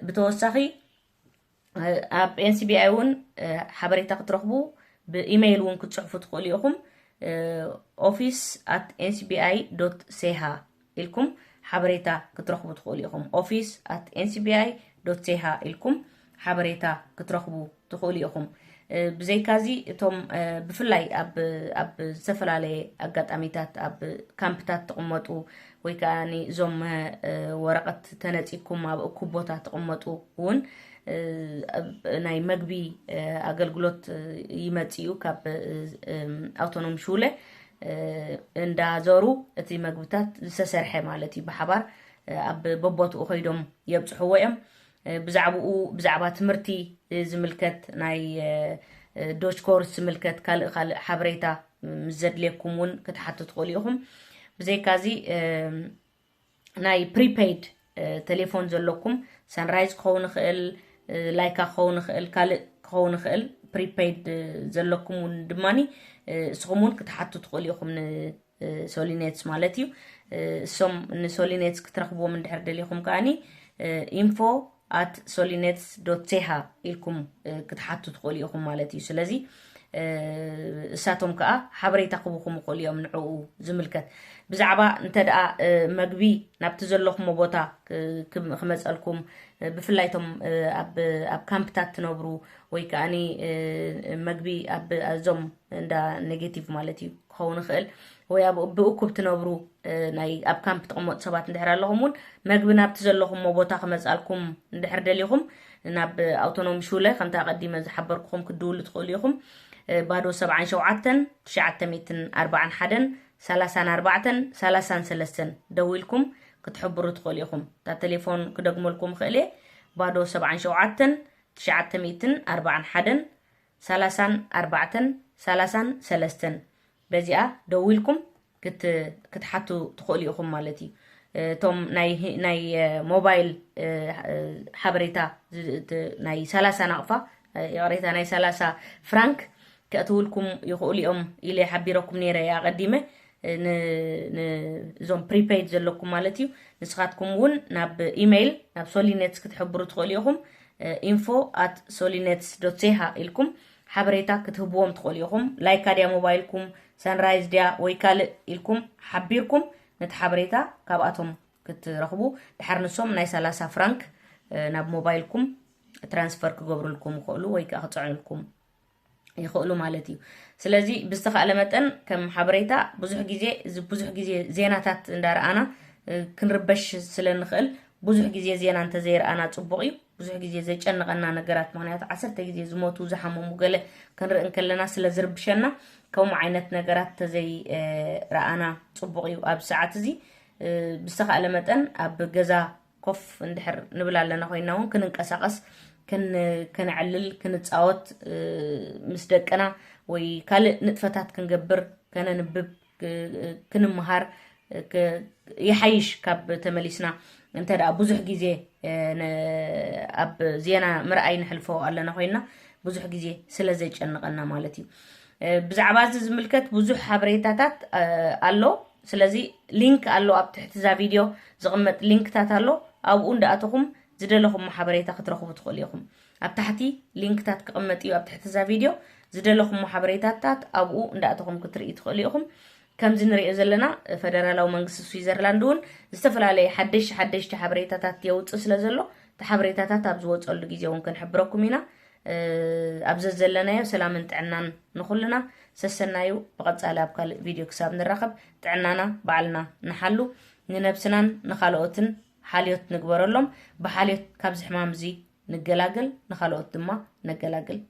ብተወሳኺ ኣብ ኤንሲቢኣይ እውን ሓበሬታ ክትረኽቡ ብኢሜይል እውን ክትፅሕፉ ትኽእሉ ኢኹም። ኦፊስ ኣት ኤንሲቢኣይ ዶት ሴሃ ኢልኩም ሓበሬታ ክትረኽቡ ትኽእሉ ኢኹም። ኦፊስ ኣት ኤንሲቢኣይ ዶት ሴሃ ኢልኩም ሓበሬታ ክትረኽቡ ትኽእሉ ኢኹም። ብዘይካዚ እቶም ብፍላይ ኣብ ኣብ ዝተፈላለየ ኣጋጣሚታት ኣብ ካምፕታት ትቕመጡ ወይ ከዓ እዞም ወረቐት ተነፂኩም ኣብ እኩብ ቦታ ትቕመጡ እውን ናይ መግቢ ኣገልግሎት ይመፅኡ ካብ ኣውቶኖሚ ሹለ እንዳዞሩ እቲ መግብታት ዝተሰርሐ ማለት እዩ ብሓባር ኣብ በቦትኡ ኮይዶም የብፅሕዎ እዮም። ብዛዕባኡ ብዛዕባ ትምህርቲ ዝምልከት ናይ ዶች ኮርስ ዝምልከት ካልእ ካልእ ሓበሬታ ምስ ዘድልየኩም እውን ክትሓቱ ትኽእሉ ኢኹም። ብዘይካዚ ናይ ፕሪፔይድ ቴሌፎን ዘለኩም ሰንራይዝ ክኸውን ይኽእል፣ ላይካ ክኸውን ይኽእል፣ ካልእ ክኸውን ይኽእል። ፕሪፔይድ ዘለኩም እውን ድማ እስኹም እውን ክትሓቱ ትኽእሉ ኢኹም ንሶሊኔትስ ማለት እዩ። እሶም ንሶሊኔትስ ክትረኽብዎም እንድሕር ደሊኹም ከዓኒ ኢንፎ ኣት ሶሊኔትስ ዶት ሴሃ ኢልኩም ክትሓቱ ትኽእሉ ኢኹም ማለት እዩ። ስለዚ እሳቶም ከዓ ሓበሬታ ክቡኹም ይኽእሉ እዮም ንዕኡ ዝምልከት። ብዛዕባ እንተ ደኣ መግቢ ናብቲ ዘለኹሞ ቦታ ክመፀልኩም፣ ብፍላይ ቶም ኣብ ካምፕታት ትነብሩ ወይ ከዓኒ መግቢ ኣብ እዞም እንዳ ኔጌቲቭ ማለት እዩ ክኸውን ይኽእል ወይ ኣብ ብእኩብ ትነብሩ ናይ ኣብ ካምፕ ትቕመጡ ሰባት እንድሕር ኣለኹም እውን መግቢ ናብቲ ዘለኹሞ ቦታ ክመፃልኩም እንድሕር ደሊኹም ናብ ኣውቶኖሚ ሹለ ከምቲ ኣቐዲመ ዝሓበርኩኹም ክትድውሉ ትኽእሉ ኢኹም። ባዶ ሰብዓን ሸውዓተን ትሽዓተ ሚእትን ኣርባዓን ሓደን ሰላሳን ኣርባዕተን ሰላሳን ሰለስተን ደዊልኩም ክትሕብሩ ትኽእሉ ኢኹም። እታ ቴሌፎን ክደግመልኩም ክእል እየ። ባዶ ሰብዓን ሸውዓተን ትሽዓተ ሚእትን ኣርባዓን ሓደን ሰላሳን ኣርባዕተን ሰላሳን ሰለስተን በዚኣ ደዊልኩም ክትሓቱ ትኽእሉ ኢኹም ማለት እዩ። እቶም ናይ ሞባይል ሓበሬታ ናይ ሰላሳ ናቕፋ ይቕሬታ ናይ ሰላሳ ፍራንክ ከእትውልኩም ይኽእሉ እዮም ኢለ ሓቢረኩም ነይረ ኣቐዲመ። እዞም ፕሪፔይድ ዘለኩም ማለት እዩ። ንስኻትኩም እውን ናብ ኢሜይል ናብ ሶሊኔትስ ክትሕብሩ ትኽእሉ ኢኹም። ኢንፎ ኣት ሶሊኔትስ ዶት ሴሃ ኢልኩም ሓበሬታ ክትህብዎም ትኽእሉ ኢኹም። ላይካ ድያ ሞባይልኩም፣ ሰንራይዝ ድያ ወይ ካልእ ኢልኩም ሓቢርኩም ነቲ ሓበሬታ ካብኣቶም ክትረኽቡ። ድሓር ንሶም ናይ ሰላሳ ፍራንክ ናብ ሞባይልኩም ትራንስፈር ክገብሩልኩም ይኽእሉ ወይ ከዓ ክፅዕኑልኩም ይኽእሉ ማለት እዩ። ስለዚ ብዝተኻእለ መጠን ከም ሓበሬታ ብዙሕ ግዜ ብዙሕ ግዜ ዜናታት እንዳረኣና ክንርበሽ ስለ ንኽእል ብዙሕ ግዜ ዜና እንተዘይረኣና ፅቡቕ እዩ። ብዙሕ ግዜ ዘጨንቐና ነገራት ምክንያቱ ዓሰርተ ግዜ ዝሞቱ ዝሓመሙ ገለ ክንርኢ እንከለና ስለ ዝርብሸና ከምኡ ዓይነት ነገራት ተዘይ ረኣና ፅቡቕ እዩ። ኣብ ሰዓት እዚ ብዝተኻእለ መጠን ኣብ ገዛ ኮፍ እንድሕር ንብል ኣለና ኮይና እውን ክንንቀሳቐስ ከነዕልል ክንፃወት ምስ ደቅና ወይ ካልእ ንጥፈታት ክንገብር ከነንብብ ክንምሃር ይሓይሽ ካብ ተመሊስና እንተ ደኣ ብዙሕ ግዜ ኣብ ዜና ምርኣይ ንሕልፎ ኣለና ኮይና ብዙሕ ግዜ ስለ ዘጨንቐና ማለት እዩ። ብዛዕባ እዚ ዝምልከት ብዙሕ ሓበሬታታት ኣሎ። ስለዚ ሊንክ ኣሎ ኣብ ትሕቲ እዛ ቪድዮ ዝቕመጥ ሊንክታት ኣሎ። ኣብኡ እንዳኣተኹም ዝደለኹም ሓበሬታ ክትረኽቡ ትኽእሉ ኢኹም። ኣብ ታሕቲ ሊንክታት ክቕመጥ እዩ ኣብ ትሕቲ እዛ ቪድዮ ዝደለኹም ሓበሬታታት ኣብኡ እንዳኣተኹም ክትርኢ ትኽእሉ ኢኹም። ከምዚ ንሪኦ ዘለና ፈደራላዊ መንግስቲ ስዊዘርላንድ እውን ዝተፈላለየ ሓደሽቲ ሓደሽቲ ሓበሬታታት የውፅእ ስለ ዘሎ እቲ ሓበሬታታት ኣብ ዝወፀሉ ግዜ እውን ክንሕብረኩም ኢና። ኣብ ዘዘለናዮ ሰላምን ጥዕናን ንኹልና ሰሰናዩ። ብቐፃሊ ኣብ ካልእ ቪድዮ ክሳብ ንራኸብ ጥዕናና ባዕልና ንሓሉ። ንነብስናን ንኻልኦትን ሓልዮት ንግበረሎም። ብሓልዮት ካብዚ ሕማም እዚ ንገላገል፣ ንኻልኦት ድማ ነገላግል።